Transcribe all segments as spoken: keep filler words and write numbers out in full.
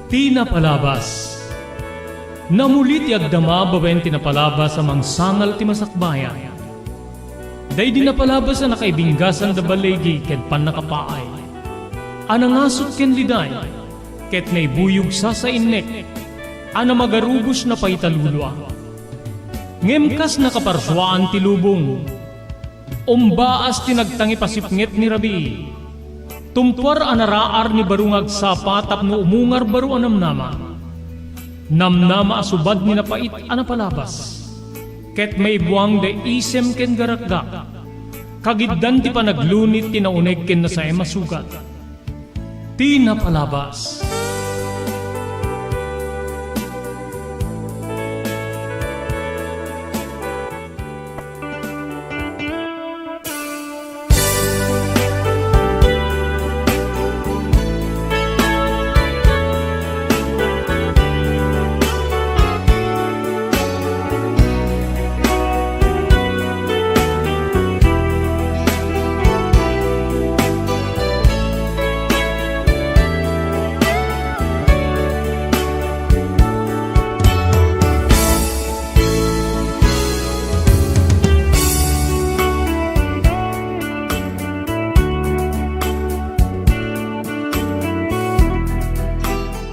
Ti napalabas. Namuli ti agdama babaen ti napalabas a mangsangal ti masakbayan. Daydi napalabas a nakaibinggasan da baligi ken pannakapaay, a nangasut ken liday, ket naibuyog sasainnek, a namagarubos napaitalulua. Ngem kas nakaparsuaan ti lubong, umbaas ti nagtangipasipnget ni rabii. Tumpuar a naraar ni baro nga agsapa tapno umungar baro a namnama. Namnama a subad ni napait a napalabas. Ket maibuang da isem ken garakgak. Kagiddan ti panaglunit ti nauneg ken nasaem a sugat. Ti napalabas.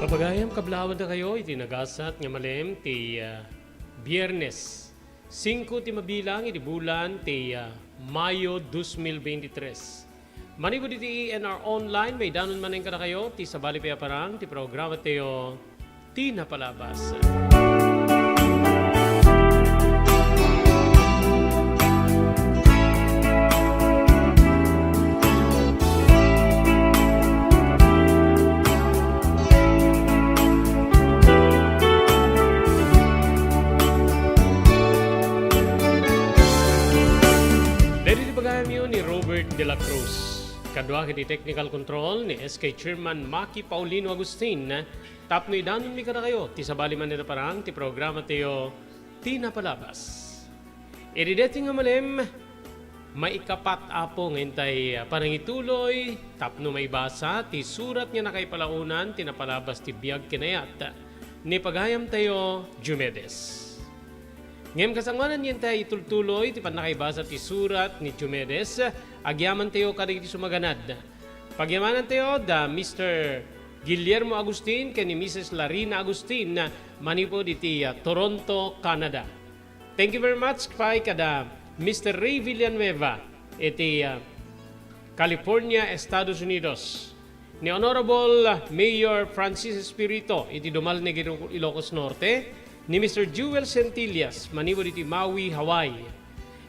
Papagayam, kablaawandakayo iti nagasat nga malem ti, ah, Biyernes. Singko ti mabilang iti bulan ti, ah, Mayo dos mil veintitrés. Manipud iti E N R Online, maidanon manen kadakayo ti sabali pay a parang ti programa tayo, Ti Napalabas. Daytoy ti pagayamyo ni Robert de la Cruz. Kadua iti technical control ni S K Chairman Maki Paulino Agustin, tapno idanonmi kadakayo ti sabali manen a parang ti programa tayo, Ti Napalabas. Iti daytoy nga malem, maikapat, Apo, nga intay, ah, panangituloy tapno maibasa ti surat nga nakaipalaonan ti napalabas ti biag ken ayat ni pagayamtayo, Diomedes. Ngem kasangoanan nga intay itultuloy ti pannakaibasa ti surat ni Diomedes, agyamantayo kadagiti sumaganad. Pagyamanantayo da Mister Guillermo Agustin ken ni Missus Larina Agustin manipud iti, ah, Toronto, Canada. Thank you very much pay kada Mister Ray Villanueva iti, ah, California, Estados Unidos. Ni Honorable Mayor Francis Espirito iti Dumalneg, Ilo-, Ilocos Norte, ni Mister Jewel Centillas manipud iti Maui, Hawaii.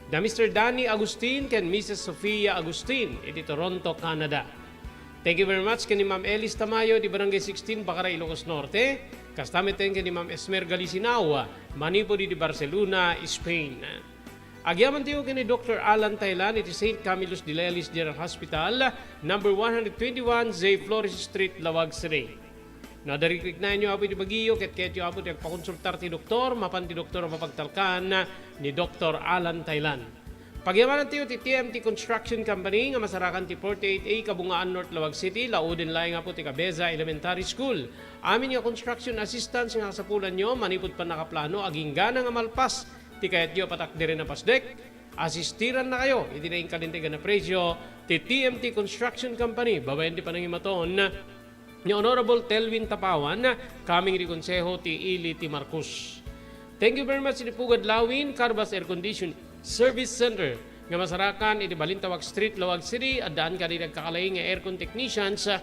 Da Mister Danny Agustin ken Missus Sofia Agustin iti Toronto, Canada. Thank you very much ken ni Ma'am Elis Tamayo iti Barangay sixteen, Bacara, Ilocos Norte. Kasta met ken ni Ma'am Esmer Galisinao manipud iti Barcelona, Spain. Agyamantayo ken ni Doktor Alan Tailan iti Saint Camillus de Lelis General Hospital, number one hundred twenty-one J Flores Street, Laoag City. No adda rikriknaenyo, Apo, iti bagiyo, ket kayatyo, Apo, ti agpakonsultar ti doktor, mapan ti doktor a mapagtalkan ni Doktor Alan Tailan. Pagyamanantayo ti T M T Construction Company nga masarakan ti forty-eight A Kabungaan, North Laoag City, lauden laeng, Apo, ti Cabeza Elementary School. Amin nga construction assistance nga kasapulanyo manipud pannakaplano, aginggana nga malpas ti kayatyo a patakderen a pasdek, asistirannakayo iti nainkalintegan a presio ti T M T Construction Company babaen ti panangimaton ni Honorable Telvin Tapawan, coming iti Konseho ti Ili ti Marcos. Thank you very much iti Pugad Lawin Carbas Air Condition Service Center nga masarakan iti Balintawak Street, Laoag City. Addaan kadagiti agkakalaing nga aircon technicians, ah,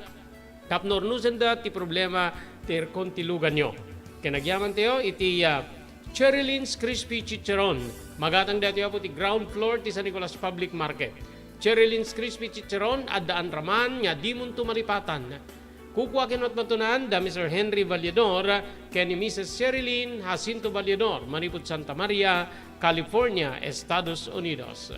tapno urnosenda ti problema ti aircon ti luganyo. Ken agyamantayo iti, ah, Cherry Lynn's Crispy Chicharon. Magatang daytoy, Apo, ti ground floor ti San Nicolas Public Market. Cherry Lynn's Crispy Chicharon, addaan raman nga dimonto malipatan. Kukua ken matmatunan da Mister Henry Valledor ken ni Missus Sherilyn Jacinto Valledor manipud Santa Maria, California, Estados Unidos.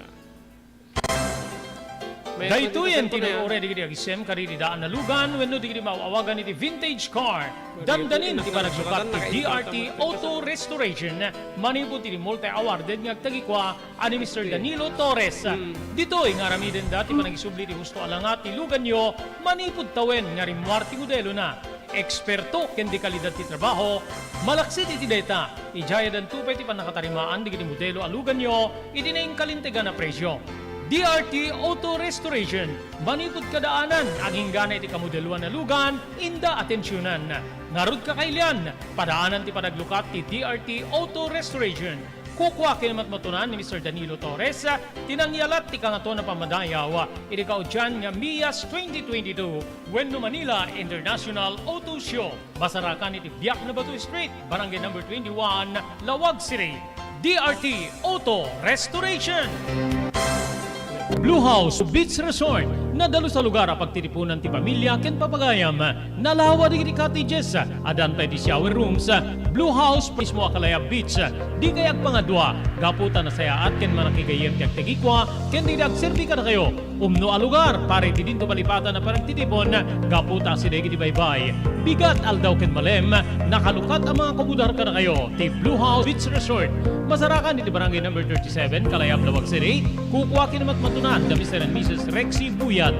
Daytoy ti nag-ore dagiti agisem kadagiti daan a lugan wenno dagiti maaw-awagan iti vintage car. Dandanin ti panagsukat ti D R T Auto Restoration manipud iti multi-awarded nga agtagikua a ni Mister Danilo Torres. Mm. Ditoy nga aramidenda ti panagisubli ti husto a langa ti luganyo manipud tawen nga rimmuar ti modelona. eksperto ken dekalidad ti trabaho, malaksid iti dayta, idiay addanto pay ti pannakatarimaan dagiti modelo a luganyo iti nainkalintegan a presio. D R T Auto Restoration, manipud kadaanan, aginggana iti kamodeloan a lugan, inda atensionan. Ngarud, kakailian, padaanan ti panaglukat ti D R T Auto Restoration. Kukua ken matmatunan ni Mister Danilo Torres ti nangyalat ti Kangatoan a Pammadayaw iti kaudian nga MIAS twenty twenty-two wenno Manila International Auto Show. Masarakan iti Biak na Bato Street, Barangay Number twenty-one, Laoag City. D R T Auto Restoration. Blue House Beach Resort, nadalus a lugar a pagtitipunan ti pamilya ken papagayam. Nalawa dagiti cottages, addan pay ti shower rooms, Blue House mismo a Kalayab Beach, dikay agpangadua, gapu ta nasayaat ken manakigayyem ti agtagikua, ken dagiti agserbi kadakayo. Umno a lugar para iti dinto malipatan a panagtitipon, gapu ta asideg iti baybay, bigat, aldaw ken malem, nakalukat a mangakomodar kadakayo ti Blue House Beach Resort. Masarakan iti Barangay Number thirty-seven, Kalayab, Laoag City. Kukua ken matmatunan da Mister and Missus Rexy Buyat.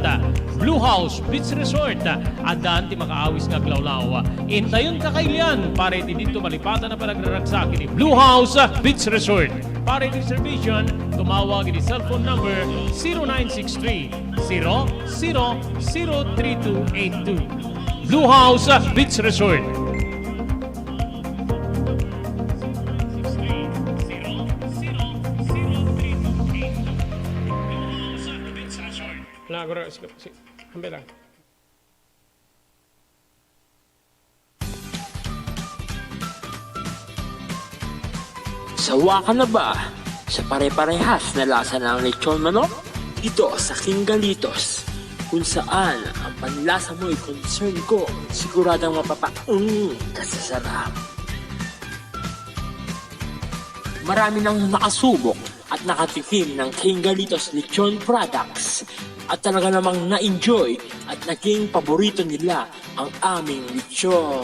Blue House Beach Resort, addan ti makaawis nga aglawlaw. Intayon, kakailian, para iti dinto malipatan a panagraragsak iti Blue House Beach Resort. Para iti reservation, tumawag iti cellphone number zero nine six three, zero zero zero three two eight two. Blue House Beach Resort. Wala, guro, sige, sige. Ambil lang. Sawa ka na ba sa pare-parehas na lasa ng lechon manok? Dito sa King Galitos, kung saan ang panlasa mo'y concern ko, siguradong mapapaung ka sa sarap. Marami nang nakasubok at nakatikim ng King Galitos Lechon Products at talaga namang na-enjoy at naging paborito nila ang aming lechon.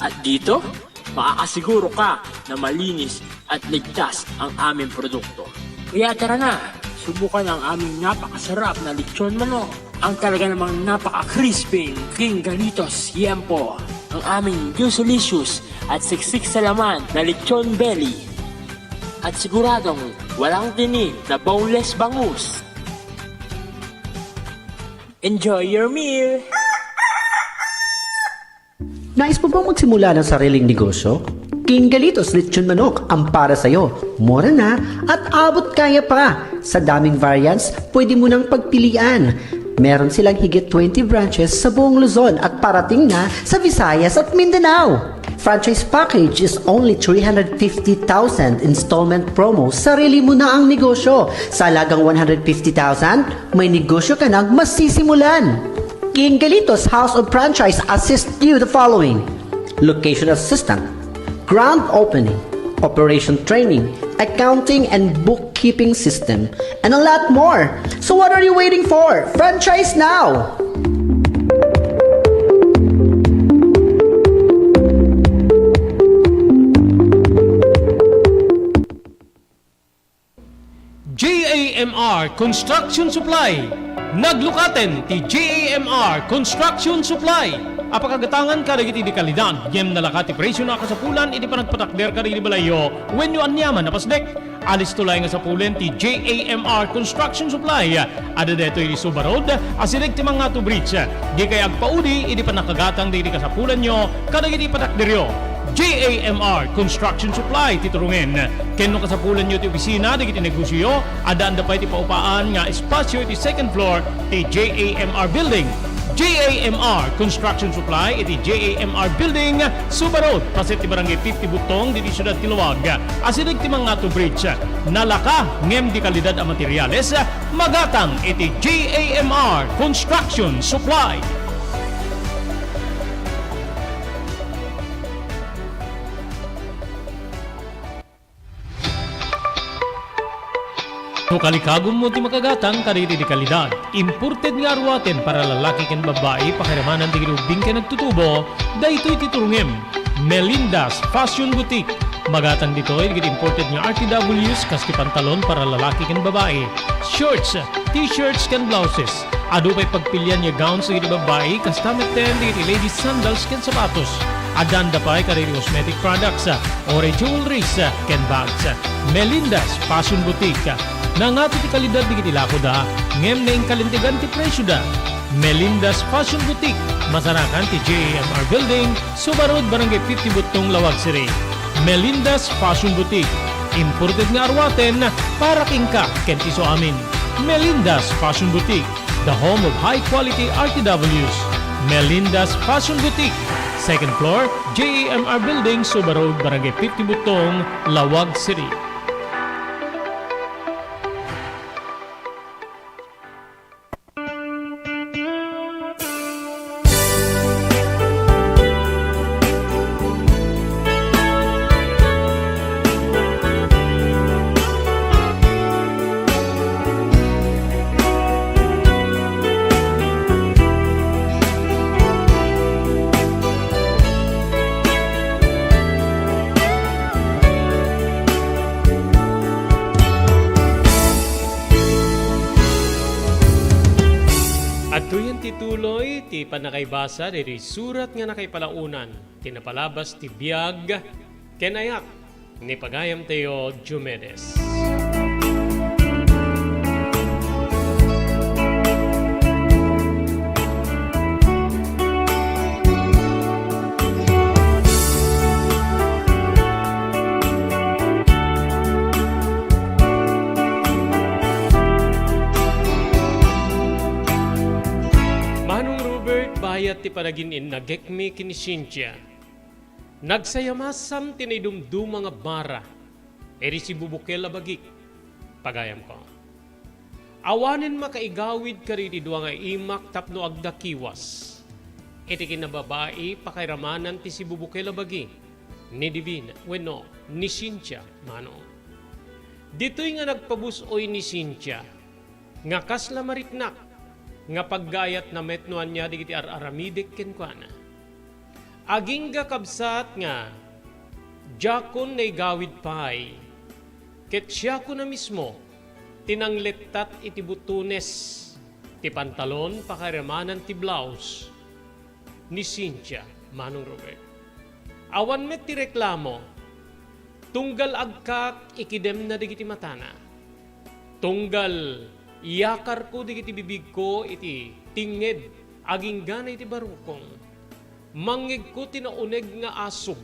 At dito, makakasiguro ka na malinis at ligtas ang aming produkto. Kaya tara na, subukan ang aming napakasarap na lechon manok, ang talaga namang napaka-crispy King Galitos Yempo, ang aming juicy-licious at siksik sa laman na lechon belly, at siguradong walang tinik na boneless bangus. Enjoy your meal! Nais mo bang magsimula ng sariling negosyo? King Galitos Lechon Manok ang para sa'yo. Mura na at abot kaya pa. Sa daming variants, pwede mo nang pagpilian. Meron silang higit twenty branches sa buong Luzon at parating na sa Visayas at Mindanao. Franchise package is only three hundred fifty thousand, installment promo, sarili mo na ang negosyo. Sa halagang one hundred fifty thousand, may negosyo ka nang masisimulan. King Galitos House of Franchise assist you the following: location assistant, grand opening, operation training, accounting and bookkeeping system, and a lot more. So what are you waiting for? Franchise now! J A M R Construction Supply. Naglukaten ti J A M R Construction Supply a pakagatangan kadagiti dekalidad ngem nalaka ti presio a kasapulan iti panagpatakder kadagiti balayyo wenno aniaman a pasdek. Alisto laeng a sapulen ti J A M R Construction Supply. Adda daytoy iti Suba Road, asideg ti Mangato Bridge. Dikay agpaudi iti pannakagatang dagiti kasapulanyo kadagiti patakderyo. J A M R Construction Supply ti turongen. Ken no kasapulanyo ti opisina dagiti negosioyo, addaanda pay ti paupaan nga espasio iti second floor ti J A M R Building. J A M R Construction Supply iti J A M R Building, Suba Road, paset ti Barangay fifty Butong, ditoy siudad ti Laoag. Asideg ti Mangato Bridge. Nalaka ngem dekalidad a materiales, magatang iti J A M R Construction Supply. No kalikagummo ti makagatang kadagiti dekalidad, imported nga aruaten para lalaki ken babbai, pakiramanan dagiti ubbing ken nagtutubo, daytoy ti turongem. Melinda's Fashion Boutique. Magatang ditoy dagiti imported nga R T Ws kas ti pantalon para lalaki ken babbai, shorts, t-shirts ken blouses. Adu pay pagpilian nga gowns dagiti babbai, kasta metten dagiti ladies sandals ken sapatos. Addan da pay kadagiti cosmetic products, uray jewelries, ken bags. Melinda's Fashion Boutique. Nangato ti kalidad dagiti lakoda, ngem naingkalintegan ti presioda. Melinda's Fashion Boutique, masarakan ti J A M R Building, Suba Road, Barangay fifty Buttong, Laoag City. Melinda's Fashion Boutique, imported nga aruaten para kenka ken ti isuamin. Melinda's Fashion Boutique, the home of high quality R T Ws. Melinda's Fashion Boutique, second floor, J A M R Building, Suba Road, Barangay fifty Buttong, Laoag City. Adtoyen ti tuloy ti pannakaibasa daytoy surat nga nakaipalaonan ti napalabas ti biag ken ayak ni pagayamtayo Diomedes. Manong Robert, bayat ti panagin-innagekmi ken ni Cynthia, nagsayamasam ti naidumduma nga bara iti sibubukel a bagik, pagayamko. Awanen makaigawid kadagiti dua nga imak tapno agdakiwas iti kinababai pakairamanan ti sibubukel a bagi ni Divine wenno ni Cynthia, Manong. Ditoy nga nagpabus-oy ni Cynthia nga kasla mariknak nga paggaayatna met no ania dagiti ar-aramidek kenkuana. Agingga kabsat nga diakon naigawid pay, ket siakon a mismo ti nanglettat iti butones ti pantalon pakairamanan ti blouse ni Cynthia, Manong Robert. Awan met ti reklamo, tunggal agkak ikidemna dagiti matana. Tunggal iyakarko dagiti bibigko iti tingnged agingga iti barukong. Mangngegko ti nauneg nga asug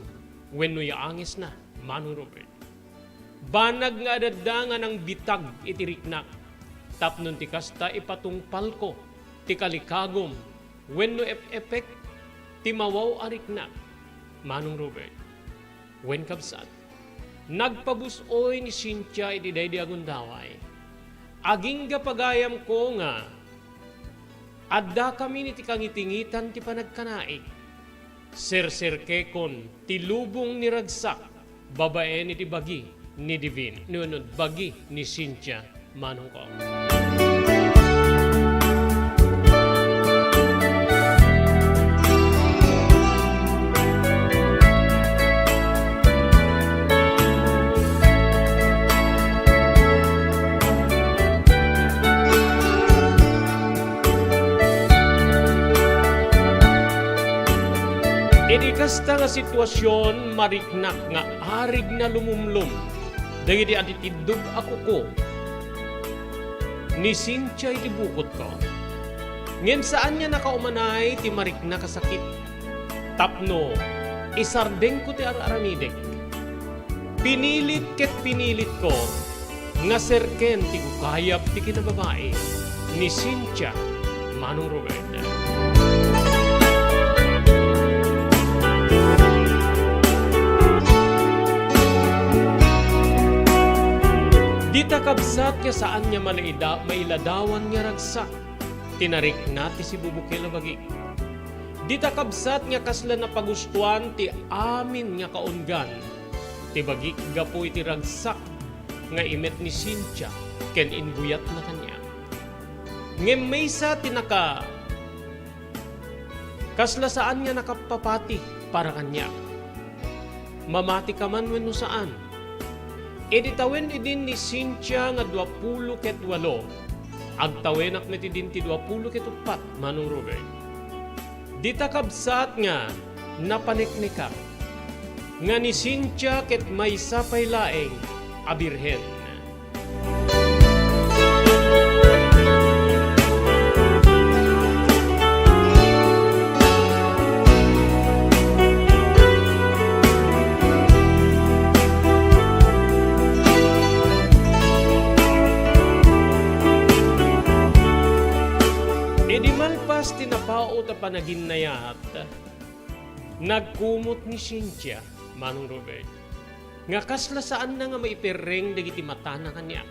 wenno yaangesna, Manong Robert. Banag nga adda nga nangbitag iti riknak, tapno ti kasta ipatungpalko ti kalikagum wenno ep-epek ti mawaw a riknak, Manong Robert. Wen kabsat, nagpabus-oy ni Cynthia iti daydi a gundaway. Agingga pagayamko nga addakamin iti kangitingitan ti panagkanaig. Serserkekon ti lubong ni ragsak babaen iti bagi ni Divine, wenno bagi ni Cynthia, manongko. Iti kasta nga situasion, mariknak nga arigna lumumlom dagiti atitiddog a kuko ni Cynthia iti bukotko. Ngem saan nga nakaumanay ti mariknak a sakit tapno isardengko ti ar-aramidek. Pinilit ket pinilitko nga serken ti kukayab ti kinababai ni Cynthia, Manong Robert. Dita kabsat nga saan nga manaida-, mailadawan nga ragsak ti narikna ti sibubukel a bagi. Dita kabsat nga kasla napagustoan ti amin nga kaunggan ti bagi gapu iti ragsak nga imet ni Cynthia ken imbuyatna kaniak. Ngem maysa ti naka-, kasla saan nga nakapapati para kaniak. Mamati ka man wenno saan? Idi tawen idin ni Cynthia nga duapulo ket walo, Agtawenak met idin ti dua pulo ket uppat, Manong Robert. Dita kabsat nga napaneknekak nga ni Cynthia ket maysa pay laeng a birhen. Idi malpas ti napaut a panaginnayaat, nagkumot ni Cynthia, Manong Robert, nga kasla saanna nga maiperreng dagiti matana kaniak.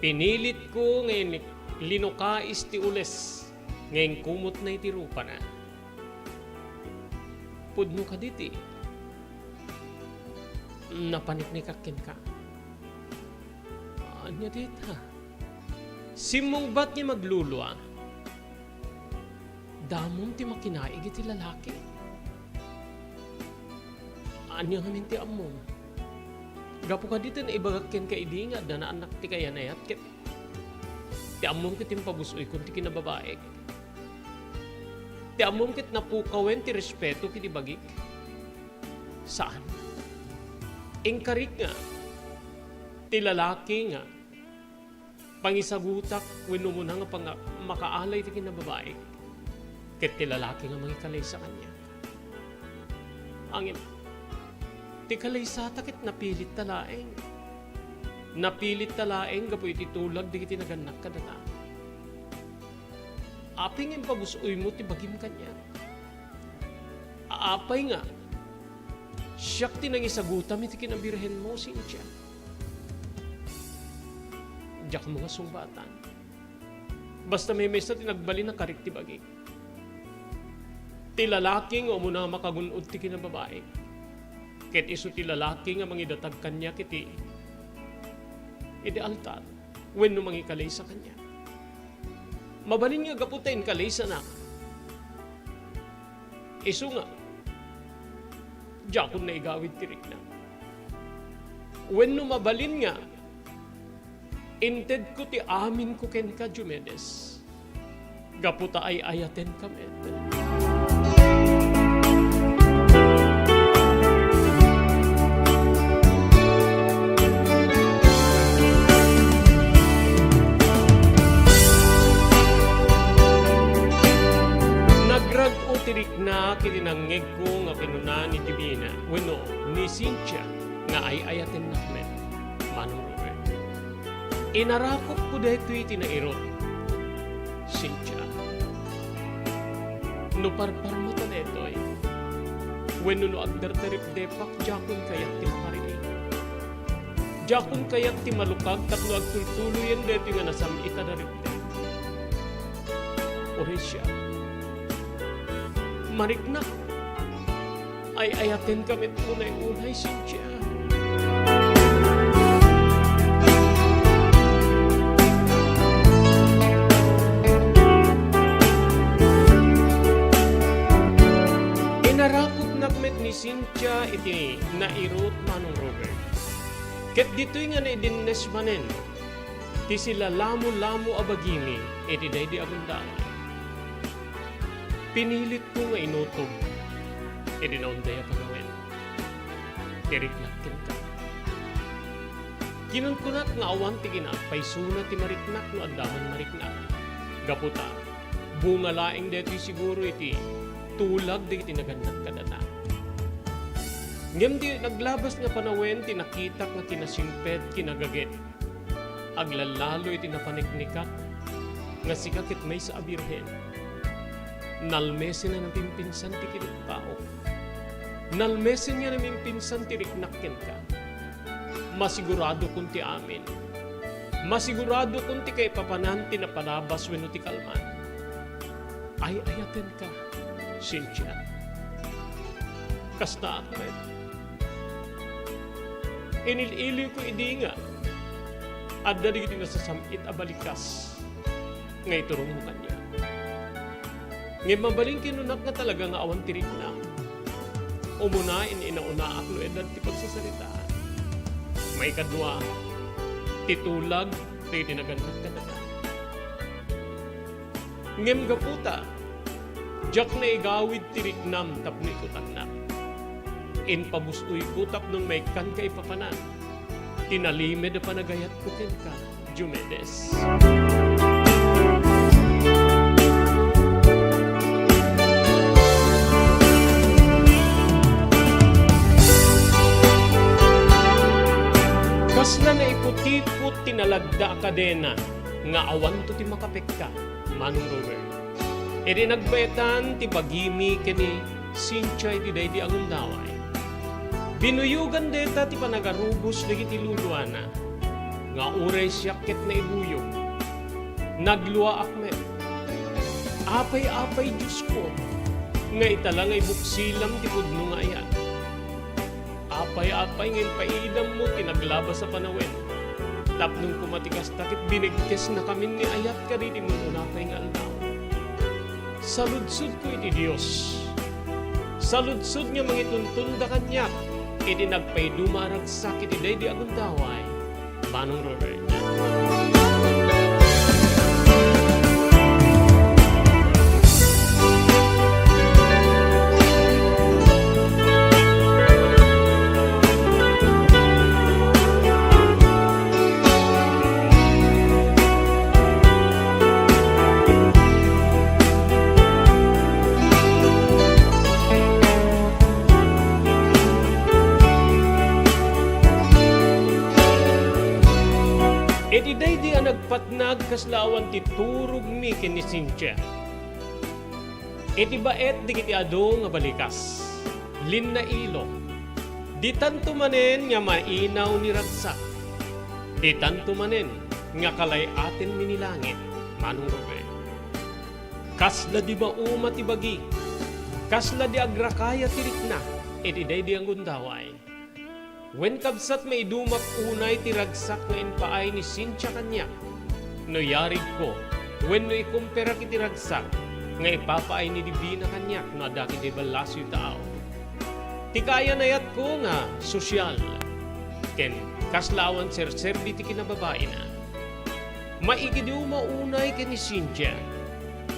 Pinilitko nga in-, linukais ti ules nga inkumotna iti rupana. Pudno kadi ti napaneknekak kenka. Ania dayta? Simmungbat nga maglulua. Damom ti makinaig iti lalaki. Ania ngamin ti ammom? Gapu kadi ti naibagak kenka idi nga adda naannak ti kayanayat ket ti ammom ket impabus-oykon ti kinababaek. Ti ammom ket napukawen ti respeto ket ibagik. Saan. Inkarik nga ti lalaki nga pangisagutak wenno umuna nga panga-, makaalay ti kinababaek, ket ti lalaki nga mangikalaysa kaniak. Ngem, ti kalaysata ket napilitta laeng. Napilitta laeng gapu iti tulag dagiti nagannak kadata. Apay nga impabus-oymo ti bagim kaniak? Apay nga siak ti nangisagutam iti kinabirhenmo, Cynthia? Diak mo nga sungbatan. Basta maymaysa ti nagbalin a karik ti bagik. Ti lalaki nga umuna a makagun-od ti kinababaek, ket isu ti lalaki nga mangidatag kaniak iti, iti altar wenno mangikalaysa kaniak. Mabalin nga gapu ta inkalaysanak, isu nga diakon naigawid ti rikna. Wenno mabalin nga intedko ti aminko kenka, Diomedes, gapu ta ay-ayatenka met. Nagrag-o ti riknak iti nangngegko nga kinuna ni Divina wenno ni Cynthia nga ay-ayatennak met, Manong Robert. Inarakupko daytoy ti nairut. Cynthia, no parparmata daytoy, wenno no agdardaripdepak, diakon kayat ti makariing. Diakon kayat ti malukag tapno agtultuloyen daytoy nga nasam-it a daripdep. Uray siak, mariknak. Ay-ayatenka met unay-unay, Cynthia. Inarakupnak met ni Cynthia iti nairut, Manong Robert. Ket ditoy nga naidinnes manen ti silalamolamo a bagimi iti daydi a gundaway. Pinilitko nga inutom iti naunday a panawen ti riknak kenka. Kinunkunak nga awan ti kinaagpaysona ti mariknak no adda man mariknak. Gapu ta, bunga laeng daytoy siguro iti tulag dagiti nagannak kadata. Ngem ti naglabas nga panawen ti nakitak nga kinasingpet, kinagaget. Aglallalo iti napaneknekak nga sika ket maysa a birhen. Nalmesen a napimpinsan ti kinappaok. Nalmesen nga napimpinsan ti riknak kenka. Masiguradokon ti amin. Masiguradokon ti kaipapanan ti napalabas wenno ti kalman. Ay-ayatenka, Cynthia. Kastaak met. Inil-iliwko idi nga adda dagiti nasasam-it a balikas nga iturongmo kaniak. Ngem mabalin kinunak nga talaga nga awan ti riknak. Umuna, in-inaunaak no adda ti pagsasaritaan. Maikadua, ti tulag dagiti nagannak kadata. Ngem gaputa, diak naigawid ti riknam tapno ikutannak. Impabus-oyko tapno maikkanka ipapanan. Tinalimid a panagayatko kenka, Diomedes. Kasla naiputipot ti nalagda a kadena nga awanto ti makapekka, Manong Robert. Idi nagbaetan ti bagimi ken ni Cynthia iti daydi a gundaway, binuyogan dayta ti panagarubos dagiti luluana, nga uray siak ket naibuyog. Nagluaak met. Apay, apay, Diosko, nga ita la nga ibuksilam ti pudno nga ayat. Apay, apay nga impaidammo ti naglabas a panawen. Tapno koma ti kasta ket binigkesnakamin ni ayat kadidi met unapay nga aldaw. Saludsodko iti Dios. Saludsod nga mangituntunda kaniak iti nagpaiduma a ragsak iti daydi a gundaway. Manong Robert. Iti daydi a nagpatnag, kasla awan ti turogmi ken ni Cynthia. Iti baet dagiti adu nga balikas, linnailo. Ditanto manen nga mainaw ni ragsak. Ditanto manen nga kalay-atenmi ni langit, Manong Robert. Kasla di mauma ti bagi, kasla di agrakaya ti rikna iti daydi a gundaway. Wen, kabsat, maidumak unay ti ragsak nga impaay ni Cynthia kaniak. No yarigko, wenno ikumperak iti ragsak nga ipapaay ni Divina kaniak no adda iti ballasiw taaw. Ti kaayan-ayatko nga sosyal, ken kasla awan serserbi ti kinababaina. Maikiduma unay ken ni Cynthia,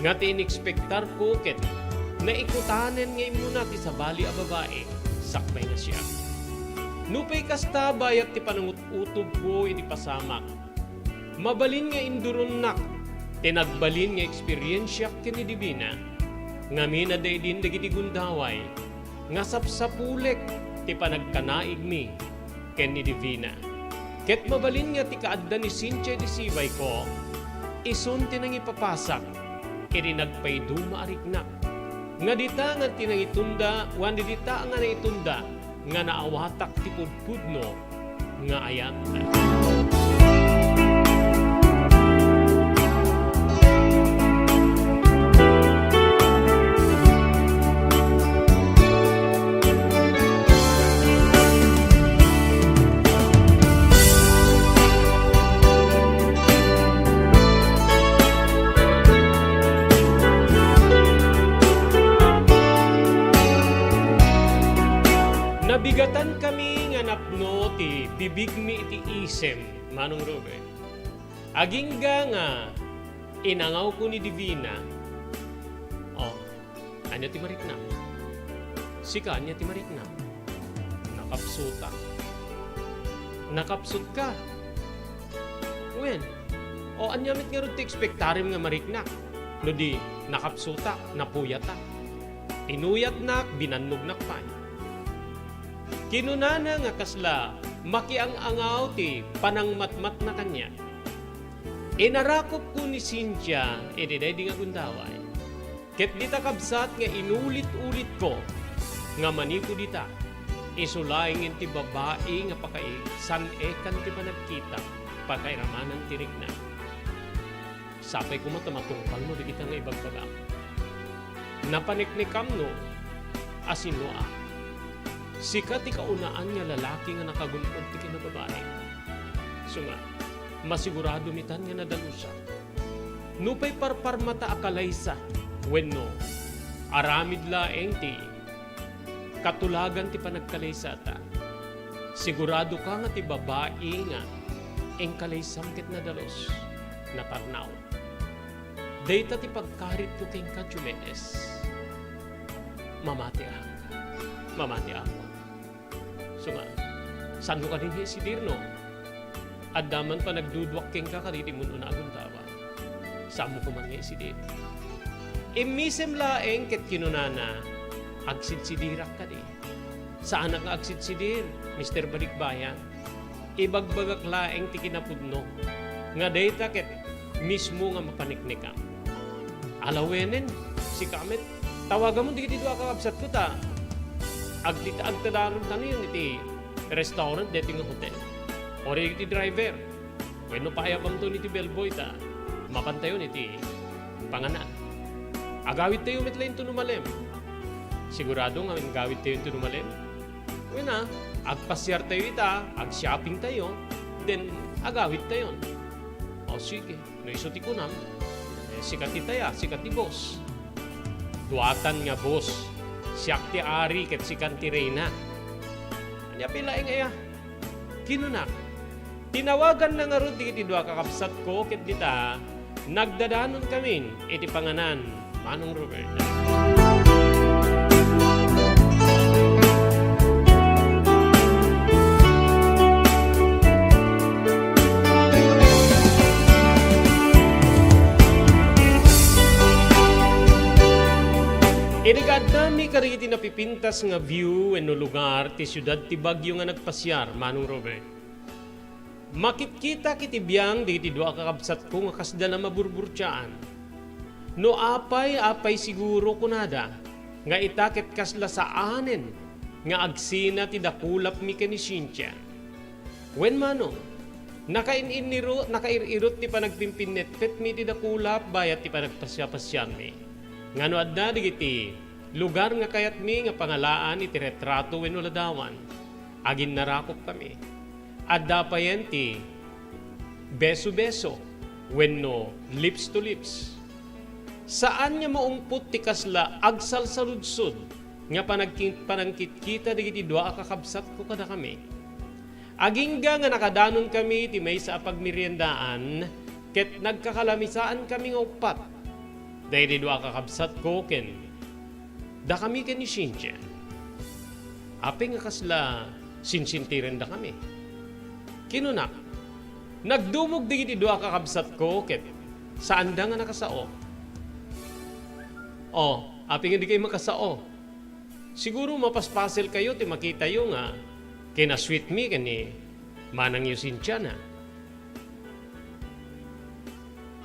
nga ti inekspektarko ket naikutanen nga immuna ti sabali a babai sakbay nga siak. Nupay kasta, bayat ti panangututobko iti pasamak, mabalin nga induronnak ti nagbalin nga eksperiensiak ken ni Divina. Ngamin a daydin dagiti gundaway nga sapsapulek ti panagkanaigmi ken ni Divina. Ket mabalin nga ti kaadda ni Cynthia iti sibayko, isun ti nangipapasak iti nagpaiduma a riknak. Nga dita nga ti nangitunda, wenno dita nga naitunda, nga naawatak ti pudpudno nga ayat. Nabigatankami nga napno ti bibigmi iti isem, Manong Ruben. Agingga nga inangawko ni Divina, oh, ania ti mariknak? Sika, ania ti mariknak? Nakapsutak. Nakapsutka? Wen, o ania met ngarud ti ekspektarem nga mariknak? No di, nakapsutak, napuyatak. Inuyatnak, binannognak pay. Kinunana nga kasla makiang-angaw ti panangmatmatna kaniak. Inarakupko ni Cynthia iti daydi nga gundaway. Ket dita, kabsat, nga inulit-ulitko nga manipud ita, isu laengen ti babai nga pakaisan-ekan ti panagkita, pakairamanan ti rikna. Sapay koma ta matungpalmo dagita nga ibagbagam. Napaneknekamno a sinnoak. Sika ti kaunaan nga lalaki nga nakagun-od ti kinababaim. Isu nga, masiguradomitan nga nadalusak. Nupay parparmata a kalaysa wenno aramid laeng ti katulagan ti panagkalaysata, siguradoka nga ti babai nga inkalaysam ket nadalus, natarnaw. Dayta ti pagkaritko kenka, Diomedes. Mamati a, mamati a. Suma, saanmo kadi nga isidir no adda man panagduduak kenka kadagiti mun-una a gundaway? Saanmo koman nga isidir. Immisem laeng ket kinunana, "Agsidsidirak kadi?" "Saanak nga agsidsidir, Mister Balikbayan. Ibagbagak laeng ti kinapudno nga dayta ket mismo nga mapaniknekam." "Alawenen, sika met, tawagamon dagiti dua a kakabsatko ta agtita-, agtadarontaniyon iti restaurant daytoy nga hotel. Uray iti driver, wenno paayabamton iti bellboy ta mapantayon iti panganan. Agawidtayo met laeng inton umalem." "Sigurado nga agawidtayo inton umalem?" "Wen a, agpasiartayo ita, agshoppingtayo, then agawidtayon." "O, sige, no isu ti kunam, eh, sika ti taya, sika ti boss." "Duatan nga boss. Siak ti ari ket sikan ti reyna." "Ania pay laeng aya?" Kinunak, "Tinawaganna ngarud dagiti dua a kakabsatko ket dita, nagdadanon kamin iti panganan, Manong Robert." Idi nga addami kadagiti napipintas nga view wenno lugar ti siudad ti Baguio nga nagpasiar, Manong Robert, makitkita iti biang dagiti dua a kakabsatko nga kasla maburburtiaan. "No apay, apay siguro," kunada, "nga ita ket kasla saanen nga agsina ti dakulapmi ken ni Cynthia." Wen, Manong, nakain-inniro-, nakair-irot ti panagpimpinnetpetmi iti dakulap bayat ti panagpasiapasiami. Ngano adda dagiti lugar nga kayatmi nga pangalaan iti retrato wenno ladawan? Aginnarakopkami. Adda payen ti beso-beso wenno lips to lips. Saan nga maumpot ti kasla agsalsaludsod nga panagki-, panangkitkita dagiti dua a kakabsatko kadakami. Agingga nga nakadanonkami iti maysa a pagmeriendaan ket nagkakalamisaankami nga uppat, daydi dua a kakabsatko ken dakami ken ni Cynthia. Apay nga kasla sinsintirendakami? Kinunak, nagdumog dagiti dua a kakabsatko ket saanda nga nakasao. O, apay nga dikay makasao? Siguro mapaspaselkayo ti makitayo nga kinasweetmi ken ni manangyo Cynthia na.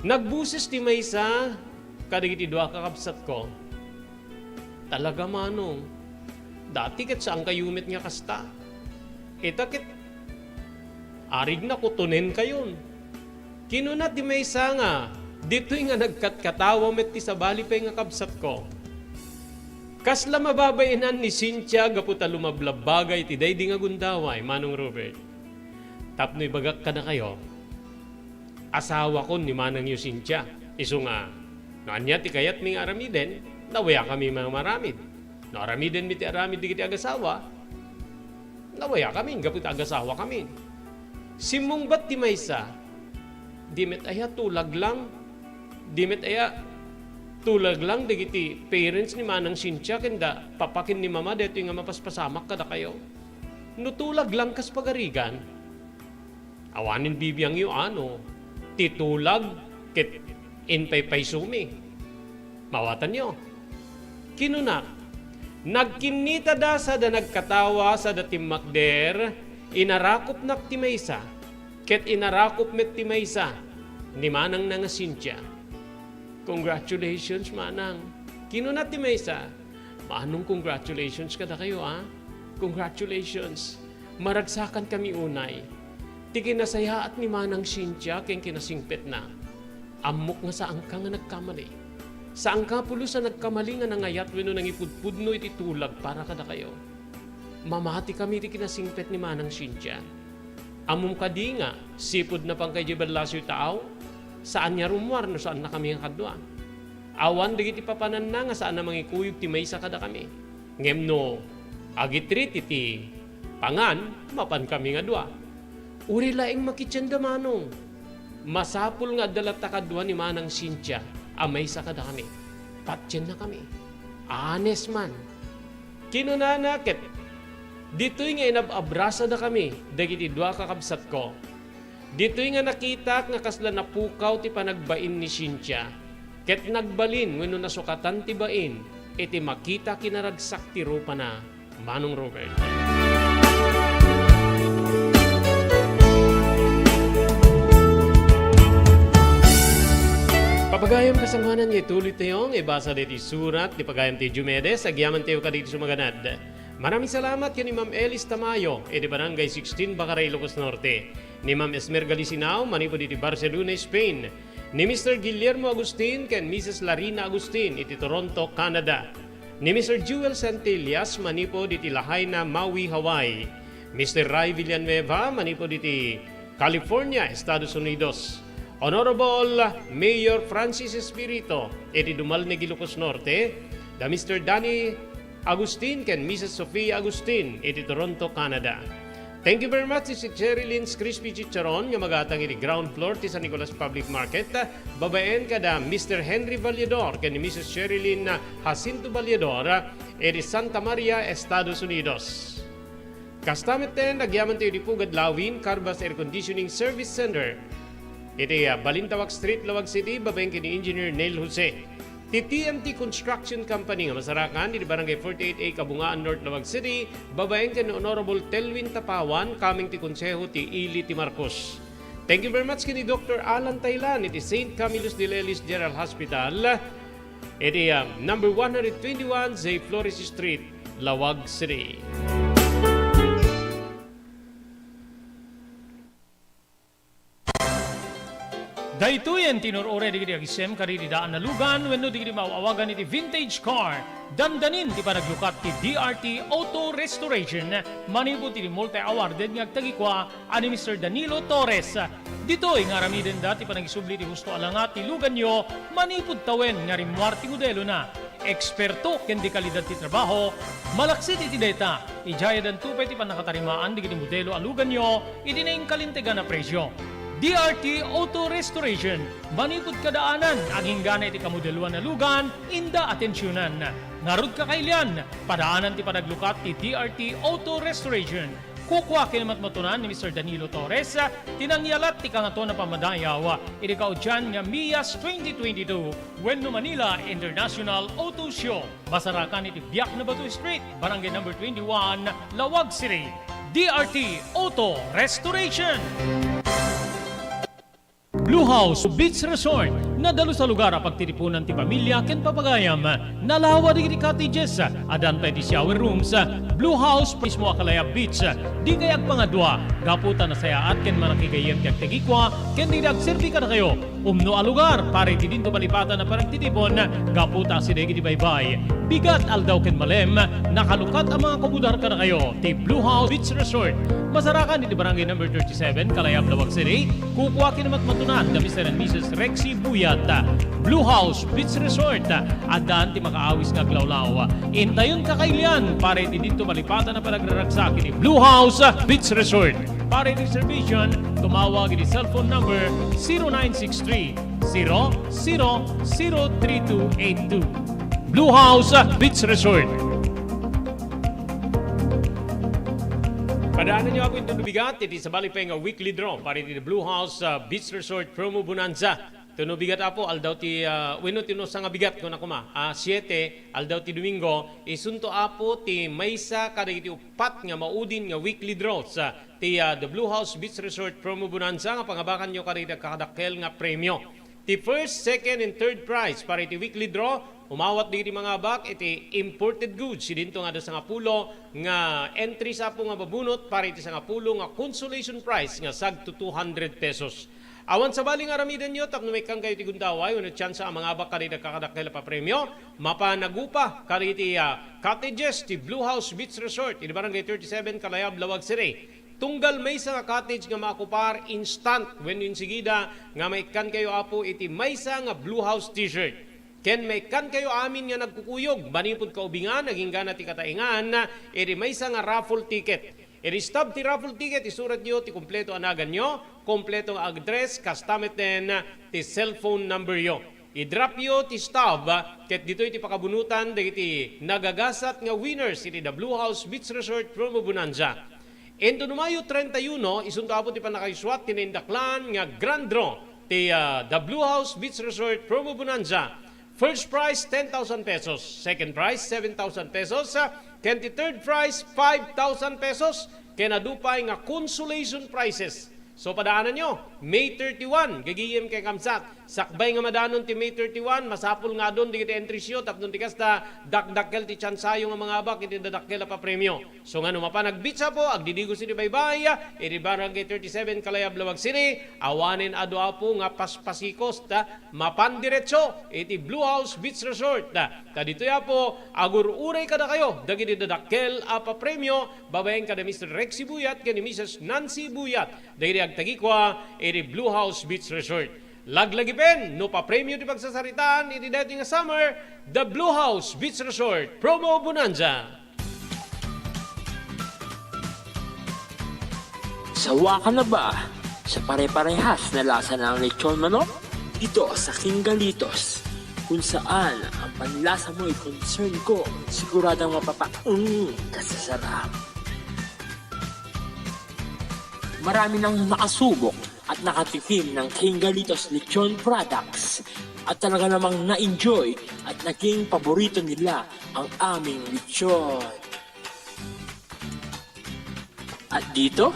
Nagbuses ti maysa kadagiti dua a kakabsatko, "Talaga, Manong, dati ket saankayo met nga kasta. Ita ket arigna kutonenkayon." Kinuna ti maysa nga, ditoy nga nagkatkatawa met ti sabali pay nga kabsatko, "Kasla mababaenan ni Cynthia gapu ta lumablabbagay ti daydi nga gundaway, Manong Robert. Tapno ibagak kadakayo, asawakon ni manangyo Cynthia. Isu nga, no ania ti kayatmi nga aramiden, nawayakami nga mamaramid. No aramidenmi ti aramid dagiti agasawa, nawayakami gapu ta agasawakami." Simmungbat ti maysa, "Di met aya tulaglang, di met aya tulaglang dagiti parents ni Manang Cynthia ken da papa ken ni mama daytoy nga mapaspasamak kadakayo? No tulaglang kas pagarigan, awanen bibiangyo a no ti tulag ket impaypaysomi. Maawatanyo?" Kinunak, "Nagkinnitada sada nagkatawa, sada timmakder, inarakopnak ti maysa, ket inarakop met ti maysa ni manangna nga Cynthia." "Congratulations, manang," kinuna ti maysa. "Manong, congratulations kadakayo, a. Congratulations. Maragsakankami unay. Ti kinasayaat ni Manang Cynthia ken kinasingpetna. Ammok nga saanka nga nagkamali. Saanka pulos a nagkamali nga nangayat wenno nangipudpudno iti tulag para kadakayo. Mamatikami iti kinasingpet ni Manang Cynthia. Ammom kadi nga sipud napan kay diay ballasiw taaw, saan nga rummuar no saannakami nga kadua. Awan dagiti papananna nga saan a mangikuyog ti maysa kadakami. Ngem no agitrit iti pangan, mapankami nga dua. Uray laeng makitienda, manong. Masapul nga adda latta kadua ni Manang Cynthia. a maysa kadakami. Patiennakami. Honest man. Kinunana ket, ditoy nga inab-abrasadakami dagiti dua kakabsatko. Ditoy nga nakitak nga kasla napukaw ti panagbain ni Cynthia, ket nagbalin wenno nasukatan ti bain iti makita kinaragsak ti rupana. Manong Robert. Papagayam kasangoanan nga ituloy tayo nga ibasa daytoy surat ti pagayam ti Diomedes, agyaman tayo kadagiti sumaganad. Maraming salamat ken ni Ma'am Elis Tamayo, iti Barangay sixteen, Bacara, Ilocos Norte, ni Ma'am Esmer Galisinao, manipud iti Barcelona, Spain, ni Mister Guillermo Agustin ken Missus Larina Agustin, iti Toronto, Canada, ni Mister Jewel Santillas, manipud iti Lahaina, Maui, Hawaii, Mister Ray Villanueva, manipud iti California, Estados Unidos, Honorable Mayor Francis Espiritu, iti Dumalneg, Ilocos Norte, da Mister Danny Agustin ken Missus Sofia Agustin, iti Toronto, Canada. Thank you very much, iti Sherilyn's Crispy Chicharon nga magatang iti ground floor ti San Nicolas Public Market, babaen kada Mister Henry Valledor ken ni Missus Sherilyn Jacinto Valledor, iti Santa Maria, Estados Unidos. Kasta metten, agyaman tayo iti Pugad Lawin, Carvas Air Conditioning Service Center, iti, ah, Balintawak Street, Laoag City, babaen ken ni Engineer Neil Jose. Ti T M T Construction Company nga masarakan iti Barangay forty-eight A, Kabungaan North, Laoag City, babaen ken ni Honorable Telwin Tapawan, coming ti Konseho ti Ili ti Marcos. Thank you very much ken ni Doctor Alan Taylan iti Saint Camillus de Lelis General Hospital, iti, ah, number one hundred twenty-one J Flores Street, Laoag City. Daytoyen ti inur-uray dagiti agisem kadagiti daan a lugan wenno dagiti maaw-awagan iti vintage car. Dandanin ti panaglukat ti D R T Auto Restoration manipud iti multi-awarded nga agtagikua a ni Mister Danilo Torres. Ditoy nga aramidenda ti panagisubli ti husto a langa ti luganyo manipud tawen nga rimmuar ti modelona. Eksperto ken de kalidad ti trabaho, malaksid iti dayta, idiay danto pay ti pannakatarimaan dagiti modelo a luganyo iti nainkalintegan a presio. D R T Auto Restoration, manipud kadaanan, aginggana iti kamodeloan a lugan, inda atensionan. Ngarud, kakailian, padaanan ti panaglukat ti D R T Auto Restoration. Kukua ken matmatunan ni Mister Danilo Torres ti nangyalat ti Kangatoan a Pammadayaw iti kaudian nga MIAS twenty twenty-two wenno Manila International Auto Show. Masarakan iti Biak na Bato Street, Barangay Number twenty-one, Laoag City. D R T Auto Restoration. Blue House Beach Resort, nadalus a lugar a pagtitipunan ti pamilya ken papagayam. Nalawa dagiti cottages, addan pay ti shower rooms. Blue House mismo a kalayab beach. Dikay agpangadua, gapu ta nasayaat ken manakigayyem ti agtagikua ken dagiti agserbi kadakayo. Umno a lugar para iti dinto malipatan a panagtitipon, gapu ta asideg iti baybay. Bigat aldaw ken malem, nakalukat a mga kumudar kadakayo ti Blue House Beach Resort. Masarakan iti Barangay Number thirty-seven, Kalayab, Laoag City. Kukua ken matmatunan da Mister and Missus Rexy Buyat. Blue House Beach Resort, addan ti makaawis nga aglawlaw. Intayon, kakailian, para iti dinto malipatan a panagraragsak iti Blue House Beach Resort. Para iti reservation, tumawag iti cellphone number zero nine six three, zero zero zero three two eight two. Blue House Beach Resort. Padaananyo, Apo, inton bigat iti sabali pay nga weekly draw para iti Blue House, ah, Beach Resort Promo Bonanza. Tuno bigat, Apo, aldaw ti, ah, wenno ti unusa nga bigat, kuna koma, ah, siete, aldaw ti Domingo, isunto, Apo, ti maysa kadagiti uppat nga maudin nga weekly draws, ah, ti, ah, The Blue House Beach Resort Promo Bonanza nga pangabakanyo kadagiti agkakadakkel nga premio. Ti first, second, and third prize para iti weekly draw, umawat dagiti mangabak iti imported goods, idinto nga adda sangapulo nga entries, Apo, nga mabunot para iti sangapulo nga consolation prize nga sagto two hundred pesos. Awan sabali nga aramidenyo tapno maikkankayo ti gundaway wenno tsansa a mangabak kadagiti agkakadakkel a papremio, mapanagupa kadagiti, ah, cottages ti Blue House Beach Resort iti Barangay thirty-seven, Kalayab, Laoag City. Tunggal maysa nga cottage nga maakupar, instant wenno insigida nga maikkankayo, Apo, iti maysa nga Blue House T-shirt. Ken maikkankayo amin nga nagkukuyog manipud kaubingan agingga ti kataengan iti maysa nga raffle ticket. Iti stub ti raffle ticket, isuratyo ti kompleto a naganyo, kompleto nga address, kasta metten ti cellphone numberyo. I-drop yo ti stub, ah, ket ditoy ti pakabunutan dagiti nagagasat nga winners iti The Blue House Beach Resort Promo Bonanza. Inton Mayo treinta y uno, isunto apo ti pannakaisuat ti naindaklan nga grand draw ti, ah, The Blue House Beach Resort Promo Bonanza. First prize, ten thousand pesos. Second prize, seven thousand pesos. Ah, ken ti third prize, five thousand pesos. Ken adu pay nga consolation prizes. So, padaananyo, May thirty-one, gagayem ken kamsat. Sakbay nga madanon ti May thirty-one, masapul nga adun dagiti entries yo tapno ti kasta, dakdakkel ti tsansayo nga mangabak iti dadakkel a papremio. So, nga no mapan agbitsa po, agdidigos iti baybay, iti Barangay thirty-seven, Kalayab, Laoag City, awanen adu apo nga paspasikos ta mapan diretso iti Blue House Beach Resort. Ta ditoy apo, agur-uray kadakayo dagiti dadakkel a papremio babaen kada Mister Rexy Buyat ken ni Missus Nancy Buyat. Dagiti agtagikua iti Blue House Beach Resort. Laglagipen, no papremio ti pagsasaritaan iti daytoy nga summer, The Blue House Beach Resort Promo Bonanza. Sawa ka na ba sa pare-parehas na lasa ng lechon manok? Dito sa King Galitos, kung saan ang panlasa mo'y concern ko, siguradong mapapa-, mm, kasasarap. Marami nang nakasubok at nakatikim ng King Galitos Lechon Products at talaga namang na-enjoy at naging paborito nila ang aming lechon. At dito,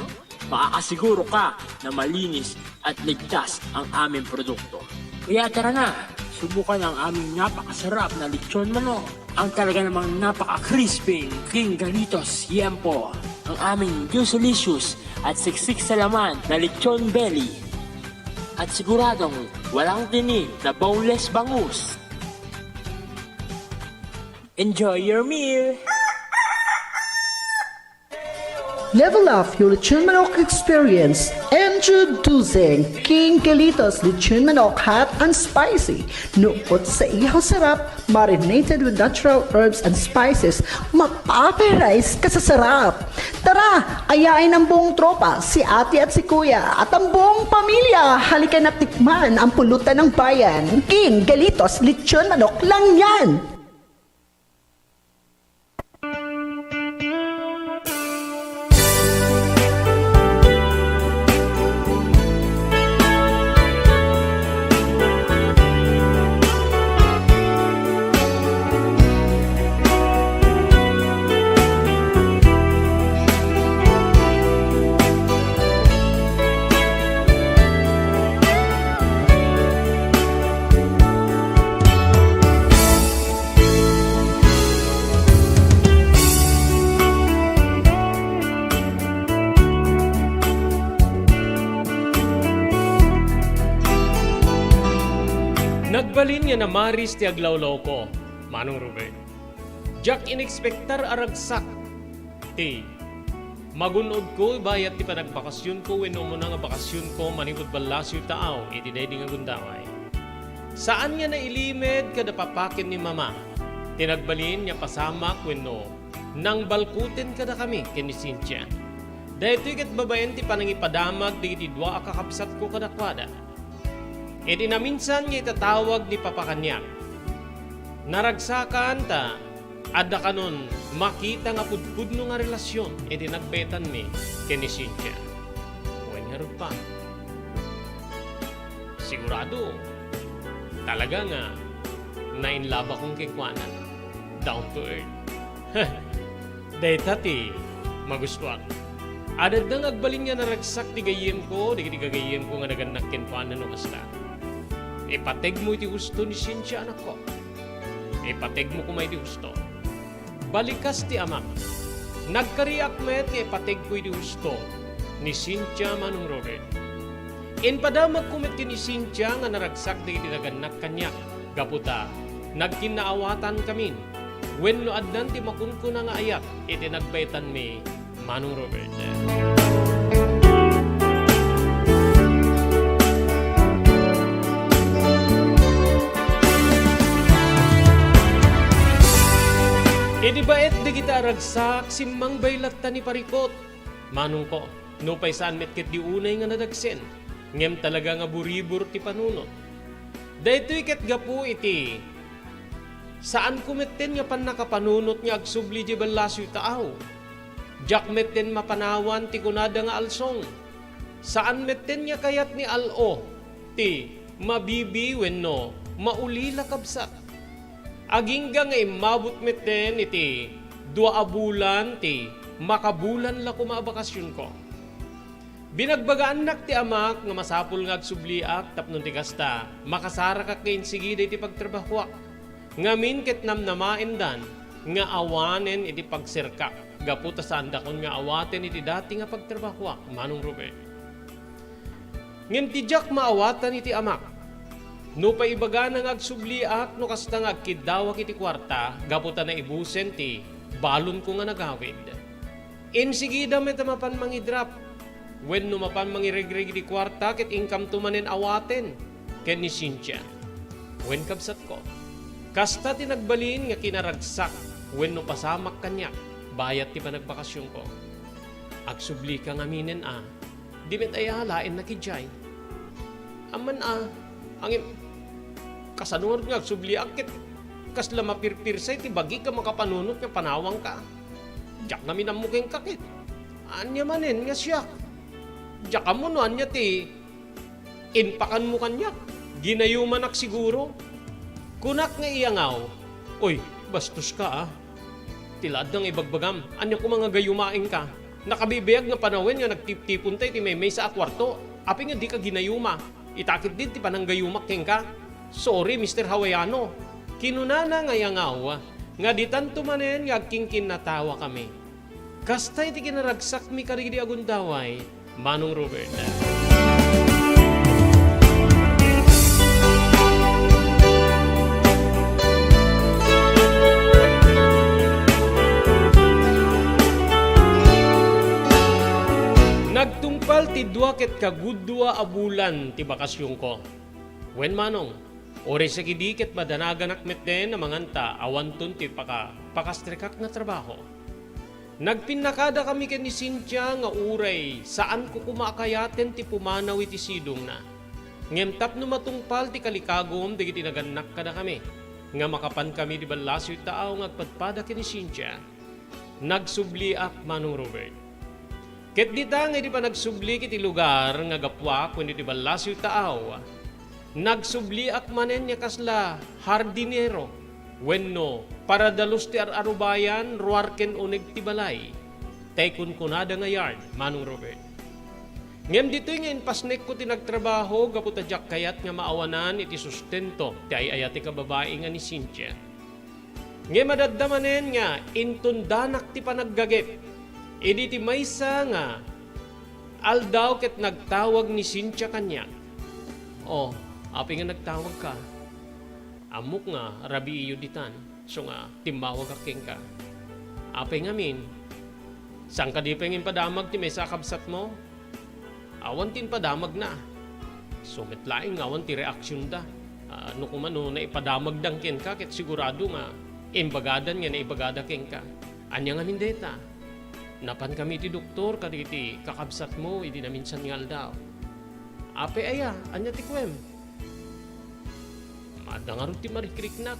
makakasiguro ka na malinis at ligtas ang aming produkto. Kaya tara na, subukan ang aming napakasarap na lechon manok. Ang talaga namang napaka-crispy King Galitos Yempo, ang aming juicy-licious at siksik sa laman na lechon belly. At siguradong walang tinik na boneless bangus. Enjoy your meal! Level up your lechon manok experience. Introducing King Galitos Lechon Manok Hot and Spicy. Nukot sa ihaw sarap, marinated with natural herbs and spices, mapaparize ka sa sarap. Tara, ayain ang buong tropa, si ate at si kuya, at ang buong pamilya. Halika na tikman ang pulutan ng bayan. King Galitos Lechon Manok lang yan. Nagbalin nga namaris ti aglawlawko, Manong Robert. Diak inekspektar a ragsak ti magun-odko bayat ti panagvakasionko wenno umuna nga vakasionko manipud Palacio Taaw iti daydi nga gundaway. Saan nga nailimed kada papakem ni Mama ti nagbalin nga pasamak wenno nangbalkuten kadakami ken ni Cynthia. Daytoy ket babaen ti panangipadamag dagiti dua a kakabsatko kadakuada. Iti naminsan nga itatawag ni Papa kaniak, naragsakan ta adda kanon makita nga pudpudno nga relasion iti nagbaetanmi ken ni Cynthia. Wen ngarud pa, sigurado, talaga nga nainlabakon kenkuana. Down to earth. Dayta ti magustuak. Adda nga agbalin nga naragsak ti gayyemko, dagiti gagayyemko nga nagannak kenkuana no kasta. Ipategmo iti husto ni Cynthia, anakko. Ipategmo koma iti husto. Balikas ti amak. Nagkariak met nga ipateg ko iti husto ni Cynthia, Manong Robert. Impadamagko met ken ni Cynthia nga naragsak dagiti nagannak kaniak gapu ta nagkinnaawatan kamin wenno addan ti makunkuna nga ayat iti nagbaetanmi, Manong Robert. Idi baet dagita a ragsak, simmangbay latta ni Parikot. Manongko, nupay saan met ketdi unay nga nadagsen, ngem talaga nga buribor ti panunot. Daytoy ket gapu iti saanko metten nga pannakapanunot nga agsubli di ballasiw taaw. Diak metten mapanawan ti kunada nga alsong. Saan metten nga kayat ni al-o ti mabibi wenno maulila, kabsat. Agingga nga immabut metten iti dua a bulan ti makabulan la koma a bakasionko. Binagbagaannak ti amak nga masapul nga agsubliak tapno ti kasta, makasarakak nga insigida iti pagtrabahoak. Ngamin ket namnamaendan nga awanen iti pagserkak, gapu ta saandakon nga awaten iti dati nga pagtrabahoak, Manong Robert. Ngem ti diak maawatan iti amak. Nupay ibagana nga agsubliak no kasta nga agkiddawak iti kuarta gapu ta naibusen ti balonko nga nagawid. Insigida met a mapan mangidrap wenno mapan mangiregreg iti kuarta ket inkamto manen awaten ken ni Cynthia. Wen, kabsatko, kasta ti nagbalin nga kinaragsak wenno pasamak kaniak bayat ti panagbakasionko. Agsublika ngaminen a, di met aya laennak idiay. Amman a, ngem, kasano ngarud nga agsubliak ket kasla mapirpirsay ti bagik a makapanunot nga panawanka? Diak ngamin ammo kenka ket ania manen nga siak? Diak ammo no ania ti impakanmo kaniak. Ginayumanak siguro. Kunak nga iyangaw, "Oy, bastoska a. Ti la adda nga ibagbagam, ania koma nga gayumaenka? Nakabibiag nga panawen nga nagtiptiponta iti maymaysa a kuarto. Apay nga dika ginayuma? Ita ketdi ti pananggayumak kenka. Sorry, Mister Hawaiano." Kinunana nga iyangaw nga ditanto manen nga agkinkinnatawakami. Kasta iti kinaragsakmi kadagidi a gundaway, Manong Robert. Nagtungpal ti dua ket kagudua a bulan ti bakasionko. Wen, Manong, uray sakidi ket madanaganak metten a manganta awanton ti paka-, pakastrekak nga trabaho. Nagpinnakadakami ken ni Cynthia nga uray saanko koma a kayaten ti pumanaw iti sidongna. Ngem tapno matungpal ti kalikagum dagiti nagannak kadakami nga makapankami ti ballasiw taaw nga agpadpada ken ni Cynthia, nagsubliak, Manong Robert. Ket dita nga idi panagsublik iti lugar nga gapuak wenno iti ballasiw taaw, nagsubliak manen nga kasla hardinero wenno paradalus ti ar-arubayan ruar ken uneg ti balay, tay kunkunada nga yard, Manong Robert. Ngem ditoy nga impasnekko ti nagtrabaho gapu ta diak kayat nga maawanan iti sustento ti ay-ayatek a babai nga ni Cynthia. Ngem adda manen nga intundanak ti panaggagep idi ti maysa nga aldaw ket nagtawag ni Cynthia kaniak. "O, apay nga nagtawagka? Ammok nga rabiiyo ditan, isu nga timmawagak kenka. Apay ngamin, saan kadi pay nga impadamag ti maysa a kabsatmo?" Awan ti impadamagna. Isu met laeng nga awan ti reaksionda. Ah, no koma no naipadamagdan kenka, ket sigurado nga imbagadan nga naibagada kenka. Ania ngamin dayta? Napankami iti doktor kadagiti kakabsatmo idi naminsan nga aldaw. Apay aya, ania ti kuem? Adda ngarud ti marikriknak.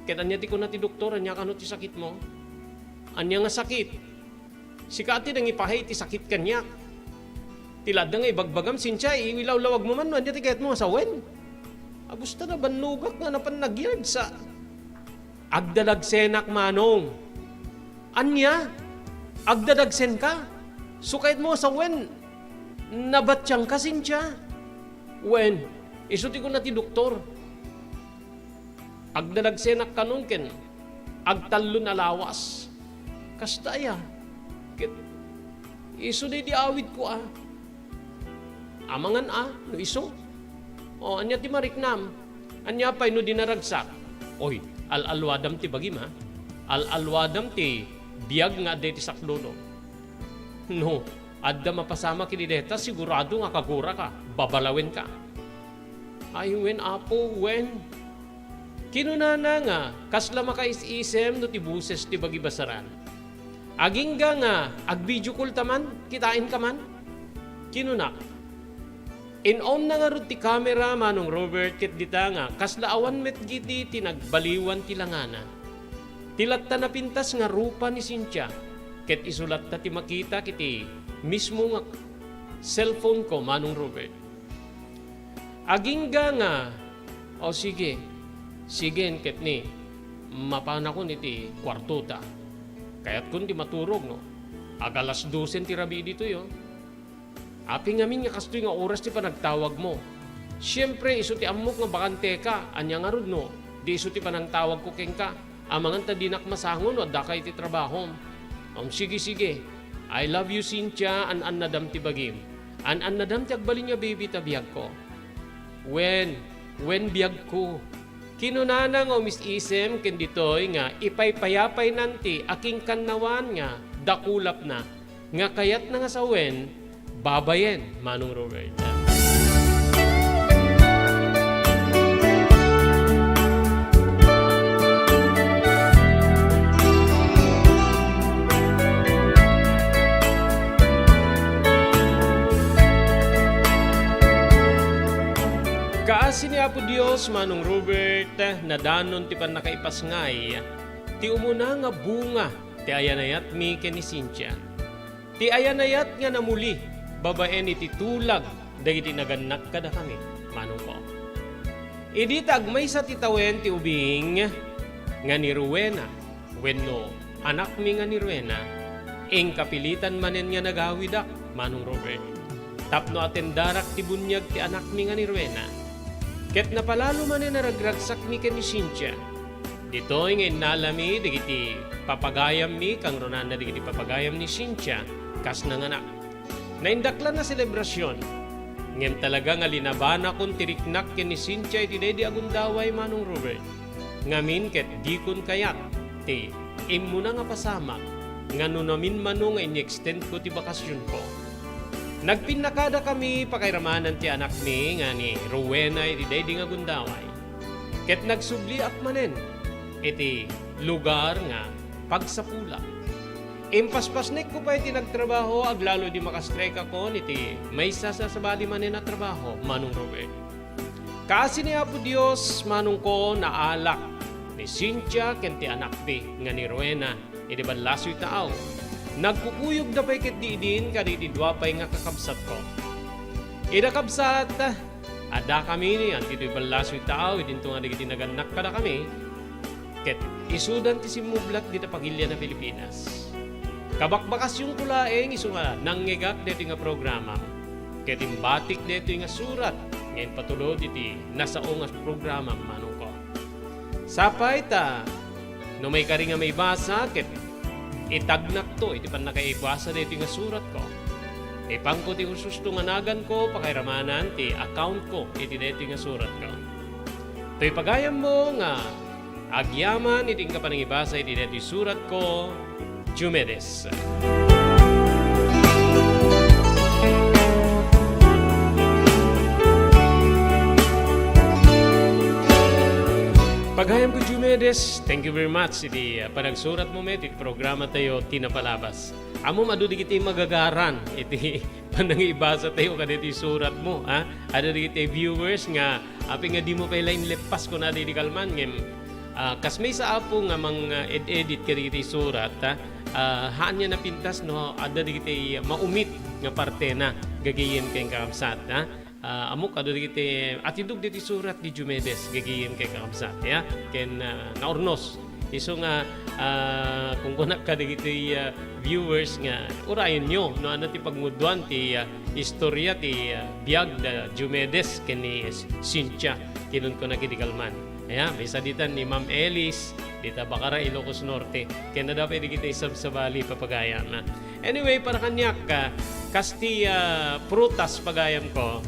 Ket ania ti kuna ti doktor, ania kano ti sakitmo? Ania nga sakit? Sika ti nangipaay ti sakit kaniak. Ti la adda nga ibagbagam, Cynthia, ilawlawagmo man no ania ti kayatmo nga sawen. Agusta, nabannogak nga napan nagyard sa agdadagsenak, Manong. Ania? Agdadagsenka? Isu kayatmo nga sawen, nabatiangka, Cynthia? Wen, isu ti kuna ti doktor. Agdadagsenak kanon ken agtallon a lawas. Kasta aya? Ket isu daydi awidko a. Amangan a, no isu. O, ania ti mariknam? Ania pay no di naragsak? Oy, al-alwadam ti bagim, ha? Al-alwadam ti biag nga adda iti saklolo. No adda mapasamak idi dayta, sigurado nga kaguraka, babalawenka. Ay, wen, Apo, wen. Kinunana nga kasla makaisisem no ti boses ti bagibasaran. Agingga nga agvideo call ta man, kitaenka man? Kinunak, In-on na ngarud ti kamera, Manong Robert, ket dita nga kasla awan met gidi ti nagbaliwan ti langana. Ti latta napintas nga rupa ni Cynthia, ket isu latta ti makita iti mismo nga cellphone ko, Manong Robert. Agingga nga, "O sige, sigen ket ni, mapanakon iti kuartota. Kayatkon ti maturog, no? Ag-alas dosen ti rabii ditoy, o." Apay ngamin nga kastoy nga oras ti panagtawagmo? Siempre, isu ti ammok nga bakanteka. Ania ngarud no di isu ti panangtawagko kenka? Amangan ta dinak masango no addaka iti trabahom. Um, sige, sige. I love you, Cynthia, an-annadam ti bagim. An-annadam ti agbalin nga baby ta biagko. Wen, wen biagko. Kinunana nga umis-isem ken ditoy nga ipaypayapaynan ti akinkannawan nga dakulapna. Nga kayatna nga sawen, babayen, Manong Robert. Kaasi ni Apo Dios, Manong Robert, nadanon ti pannakaipasngay ti umuna nga bunga ti ayanayatmi ken ni Cynthia. Ti ayanayat nga namuli babaen iti tulag dagiti nagannak kadakami, manongko. Idi ta agmaysa ti tawen ti ubing nga ni Rowena wenno anakmi nga ni Rowena, inkapilitan manen nga nagawidak, Manong Robert, tapno atendarak ti buniag ti anakmi nga ni Rowena. Ket napalalo manen a ragragsakmi ken ni Cynthia. Ditoy nga innalami dagiti papagayammi, kangrunana dagiti papagayam ni Cynthia, kas nanganak. Naindaklan a selebrasion, ngem talaga nga linabanakon ti riknak ken ni Cynthia iti daydi a gundaway, Manong Robert. Ngamin ket dikon kayat ti immuna nga pasamak nga no namin mano nga ini-extendko ti bakasionko. Nagpinnakadakami pakairamanan ti anakmi nga ni Rowena iti daydi nga gundaway. Ket nagsubliak manen iti lugar nga pagsapulak. Impaspasnekko pay ti nagtrabaho, aglalo idi makastrikakon iti maysa a sabali manen a trabaho, Manong Robert. Kaasi ni Apo Dios, manongko, naalak ni Cynthia ken ti anakmi nga ni Rowena iti ballasiw taaw. Nagkukuyogda pay ketdi idin kadagiti dua pay nga kakabsatko. Ida kabsat, addakami ni, ditoy ballasiw taaw, idinto nga dagiti nagannak kadakami, ket isudan ti simmublat dita pagilian a Pilipinas. Kabakbakasionko laeng isu nga nangngegak daytoy nga programam, ket imbatik daytoy nga surat nga impatulod iti nasao nga programam, manongko. Sapay ta, no maikari nga maibasa, ket itagnakto iti pannakaibasa daytoy nga suratko. Ipanko ti husto nga naganko, pakairamanan ti accountko iti daytoy nga suratko. Toy pagayammo nga agyaman iti inka panangibasa iti daytoy suratko, Diomedes. Pagayamko, Diomedes, thank you very much iti, ah, panagsuratmo met iti programa tayo, Ti Napalabas. Ammom, adu dagiti magagaran iti panangibasa tayo kadagiti suratmo, ha? Adu dagiti viewers nga apay nga dimo pay la inleppas kunada idi kalman, ngem, ah, kas maysa, Apo, nga mang, ah, ed-edit kadagiti surat, ha? Ah, haan nga napintas no adda dagiti maumit nga partena, gagayyem ken kakabsat, ha? Ah, ammok adu dagiti atindog dagiti surat ni Diomedes, gagayyem ken kakabsat, ya? Ken, ah, naurnos. Isu nga, ah, kunkunak kadagiti, ah, viewers nga urayonyo no ania ti pagngudduan ti, ah, istorya ti, ah, biag da Diomedes ken ni Cynthia, kinunkunak idi kalman. Aya, maysa ditan ni Ma'am Elis, dita Bacara, Ilocos Norte. Ken adda pay dagiti sabsabali, papagayam. Anyway, para kaniak, ah, kas ti, ah, prutas, pagayamko,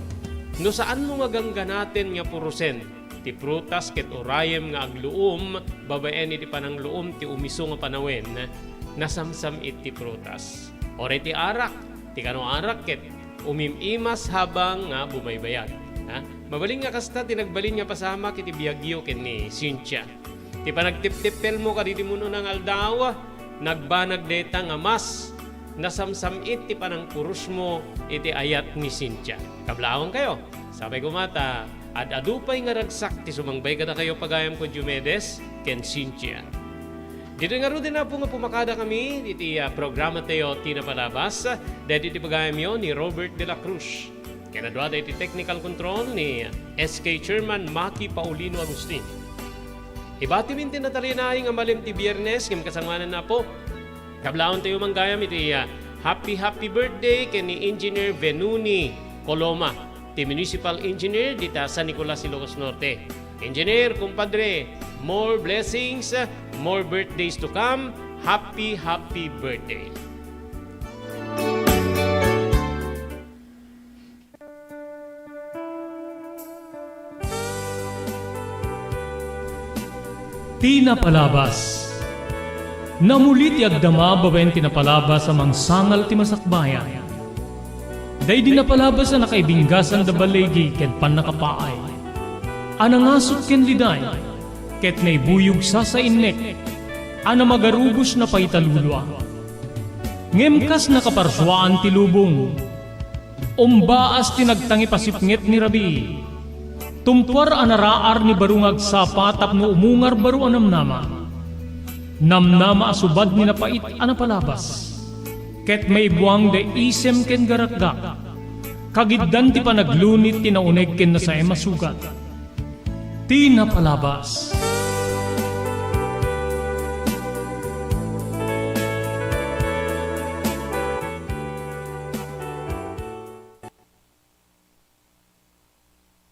no saanmo nga gangganaten nga purosen ti prutas ket urayem nga agluom babaen iti panangluom ti umiso nga panawen, nasamsam-it ti prutas. Uray ti arak, ti kano arak ket umim-imas habang nga bumaybayag. Ha? Mabalin nga kasta ti nagbalin nga pasamak iti biagyo ken ni Cynthia. Ti panagtiptippelmo kadagiti mun-una nga aldaw, nagbanag dayta nga mas nasamsam-it ti panangpurusmo iti ayat ni Cynthia. Kablaawkayo, sapay koma ta ad-adu pay nga ragsak ti sumangbay kadakayo pagayam ken Diomedes ken Cynthia. Ditoy ngaruden, Apo, nga pumakadakami iti, ah, programatayo ti napalabas, daytoy ti pagayamyo ni Robert de la Cruz. Ken adda daytoy technical control ni S K Chairman Maki Paulino Agustin. Ibatimin ti natarinaay nga malem ti Biyernes, ngem kasangoanan, Apo, kablaawtayo man gayam iti, ah, happy, happy birthday ken ni Engineer Venuni Coloma, ti Municipal Engineer dita San Nicolas, Ilocos Norte. Engineer, kumpadre, more blessings, more birthdays to come. Happy, happy birthday. Ti napalabas. Namuli ti agdama babaen ti napalabas a mangsangal ti masakbayan. Daydi napalabas a nakaibinggasan da baligi ken pannakapaay, a nangasut ken liday, ket naibuyog sasainnek, a namagarubos na paitalulua. Ngem kas nakaparsuaan ti lubong, umbaas ti nagtangipasipnget ni rabii. Tumpuar a naraar ni baro nga agsapa tapno umungar baro a namnama. Namnama a subad ni napait a napalabas. Ket maibuang da isem ken garakgak. Kagiddan ti panaglunit ti nauneg ken nasaem a sugat. Ti napalabas.